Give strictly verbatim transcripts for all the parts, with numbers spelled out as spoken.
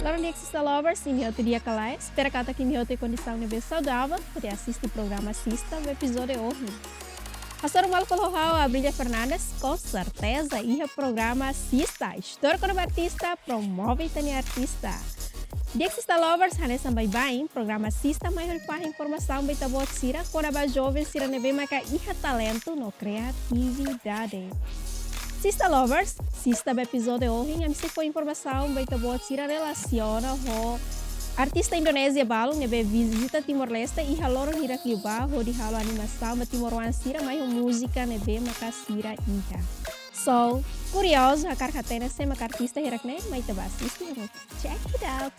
Loron di'ak Sista Lovers, imi hotu di'ak ka lae? Espera katak imi hotu iha kondisaun ne'ebé saudavel hodi asiste programa Sista ba epizódiu ohin. Hasoru malu fali ho ha'u Abrilia Fernandes, com certeza iha programa Sista, istória kona-ba artista, promove ita-nia artista. Di'ak Sista Lovers, hanesan baibain, programa Sista mai hodi fahe informasaun ba ita-boot sira kona-ba joven sira ne'ebé maka iha talentu no kreatividade. Sista Lovers, Sista ba epizódiu ohin ami sei fó informasaun ba ita-boot sira relasiona ho artista Indonézia balun ne'ebé vizita Timor-Leste iha loron hirak liubá hodi halo animasaun ba timoroan sira mai ho múzika ne'ebé maka sira iha. So, kuriozu hakarak hatene sé maka artista hirak ne'e, mai ita bá asiste hamutuk. Check it out!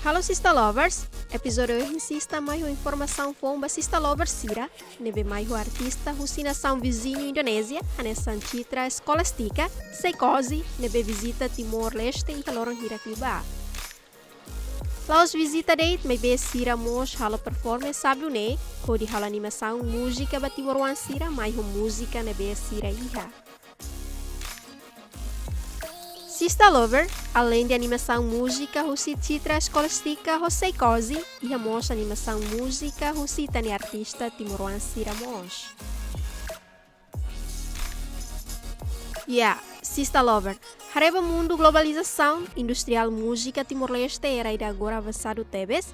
Halo Sista Lovers, epizódiu ohin Sista mai ho informasaun foun ba Sista Lovers sira ne'ebé mai ho artista husi nasaun viziñu Indonézia, hanesan Citra Escolástica, Seikozy, ne'ebé vizita Timor-Leste iha loron hirak liubá. La'ós vizita de'it, maibé sira mós halo performance sábadu ne'e, hodi halo animasaun múzika ba timoroan sira mai ho múzika ne'ebé sira iha. Sista Lover, aleinde animasaun múzika husi Citra Escolástica ho Seikozy, iha mós animasaun múzika husi ita-nia artista timoroan sira mós. Ya, Sista Lover, haree ba mundu globalizasaun, industriál múzika Timor-Leste era ida agora avansadu tebes.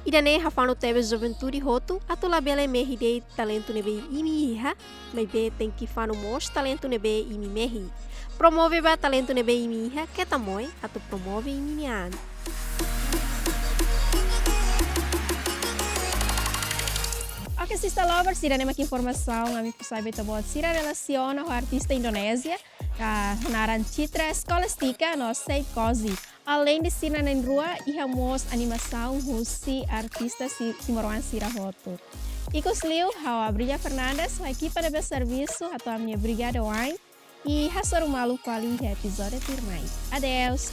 Ida-ne'e hafanu tebes juventude hotu atu labele mehi de'it talentu ne'ebé imi iha, maibé tenke fanu mós talentu ne'ebé imi mehi. Promove ba talentu ne'ebé imi iha, keta moe, atu promove imi-nia an. Oke, Sista Lovers, ida-ne'e mak informasaun ami fó sai ba ita-boot sira relasiona ho artista Indonézia, ka ho naran Citra Escolástica no Seikozy. Aleinde sira na'in-rua, iha mós animasaun husi artista si-, timoroan sira hotu. Ikusliu, ha'u Abrilia Fernandes, ho ekipa ne'ebé servisu, hato'o ami-nia obrigada wa'in, i hasoru malu fali iha epizódiu tuirmai. Adeus!